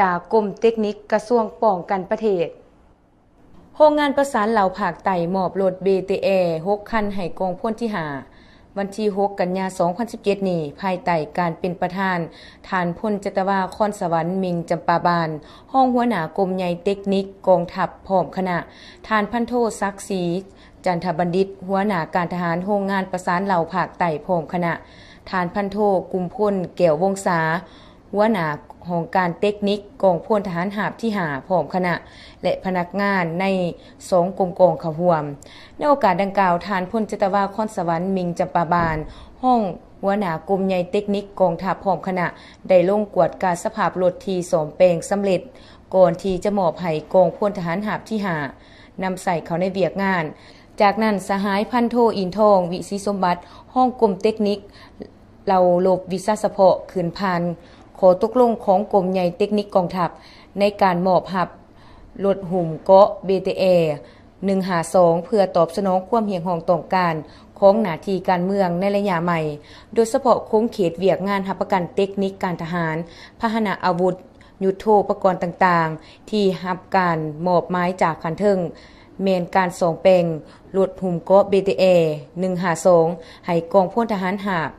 ຈາກກົມເຕັກນິກກະຊວງປ້ອງກັນປະເທດ. ໂຮງງານປະສານເຫຼົ່າພາກໃຕ້ມອບລົດ ເບ ທີ ເອ ຫົກຄັນໃຫ້ກອງພົນທີຫ້າ ວັນທີຫົກ ກັນຍາ ສອງພັນສິບເຈັດນີ້ ພາຍໃຕ້ການເປັນປະທານ ທ່ານ ພົນຈັດຕະວາ ຄອນສະຫວັນ ມິງຈຳປາບານ ຮອງຫົວໜ້າກົມໃຫຍ່ເຕັກນິກກອງທັບ ພ້ອມຄະນະ, ທ່ານ ພັນໂທ ສັກສີ ຈັນທະບັນດິດ ຫົວໜ້າການທະຫານໂຮງງານປະສານເຫຼົ່າພາກໃຕ້ ພ້ອມຄະນະ, ທ່ານ ພັນໂທ ກຸມພົນ ແກ້ວວົງສາ ຫົວໜ້າຫ້ອງການເຕັກນິກກອງພົນທະຫານຮາບທີຫ້າ ພ້ອມຄະນະ ແລະ ພະນັກງານໃນສອງກົມກອງເຂົ້າຮ່ວມ. ໃນໂອກາດດັ່ງກ່າວ, ທ່ານ ພົນຈັດຕະວາ ຄອນສະຫວັນ ມິງຈຳປາບານ ຮອງຫົວໜ້າກົມໃຫຍ່ເຕັກນິກກອງທັບ ພ້ອມຄະນະ ໄດ້ລົງກວດກາສະພາບລົດທີ່ສ້ອມແປງສຳເລັດ ກ່ອນທີ່ຈະມອບໃຫ້ກອງພົນທະຫານຮາບທີຫ້າ ນຳໃຊ້ເຂົ້າໃນວຽກງານ. ຈາກນັ້ນ, ສະຫາຍ ພັນໂທ ອິນທອງ ວິສີສົມບັດ ຮອງກົມເຕັກນິກ ເຫຼົ່າລົບວິຊາສະເພາະ ຂຶ້ນຜ່ານຂໍ້ຕົກລົງຂອງກົມໃຫຍ່ເຕັກນິກກອງທັບ ໃນການມອບຮັບລົດຫຸ້ມເກາະ ເບ ທີ ເອ ໜຶ່ງຫ້າສອງ ເພື່ອຕອບສະໜອງຄວາມຮຽກຮ້ອງຕ້ອງການຂອງໜ້າທີ່ການເມືອງໃນໄລຍະໃໝ່, ໂດຍສະເພາະຂົງເຂດວຽກງານຮັບປະກັນເຕັກນິກການທະຫານ, ພາຫະນະອາວຸດ, ຍຸດໂທປະກອນຕ່າງໆ ທີ່ຮັບການມອບໝາຍຈາກຂັ້ນເທິງ ແມ່ນການສ້ອມແປງລົດຫຸ້ມເກາະ ເບ ທີ ເອ ໜຶ່ງຫ້າສອງ ໃຫ້ກອງພົນທະຫານຮາບ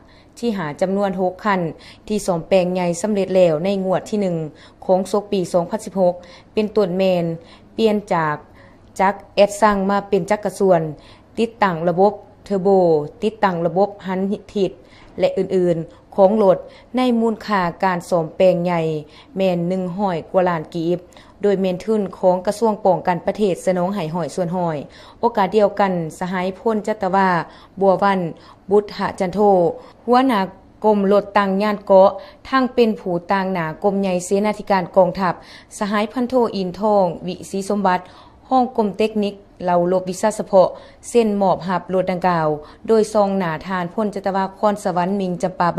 ທີຫ້າ ຈຳນວນຫົກຄັນ ທີ່ສ້ອມແປງໃຫຍ່ສຳເລັດແລ້ວໃນງວດທີໜຶ່ງ ຂອງສົກປີສອງພັນສິບຫົກ ເປັນຕົ້ນແມ່ນປ່ຽນຈາກຈັກແອັດຊັງມາເປັນຈັກກະຊວນ, ຕິດຕັ້ງລະບົບເທີໂບ, ຕິດຕັ້ງລະບົບຫັນທິດ ແລະ ອື່ນໆ ຂອງລົດ ໃນມູນຄ່າການສ້ອມແປງໃຫຍ່ແມ່ນໜຶ່ງຮ້ອຍກວ່າລ້ານກີບ, ໂດຍແມ່ນທຶນຂອງກະຊວງປ້ອງກັນປະເທດສະໜອງໃຫ້ຮ້ອຍສ່ວນຮ້ອຍ. ໂອກາດດຽວກັນ, ສະຫາຍ ພົນຈັດຕະວາ ບົວວັນ ບຸດທະຈັນໂທ ຫົວໜ້າກົມລົດຕັ້ງຍານເກາະ ທັງເປັນຜູ້ຕາງໜ້າກົມໃຫຍ່ເສນາທິການກອງທັບ, ສະຫາຍ ພັນໂທ ອິນທອງ ວິສີສົມບັດ ຮອງກົມເຕັກນິກເຫຼົ່າລົບວິຊາສະເພາະ ເຊັນມອບຮັບລົດດັ່ງກ່າວ ໂດຍສ່ອງໜ້າທ່ານ ພົນຈັດຕະວາ ຄອນສະຫວັນ ມິງຈຳປາບານ.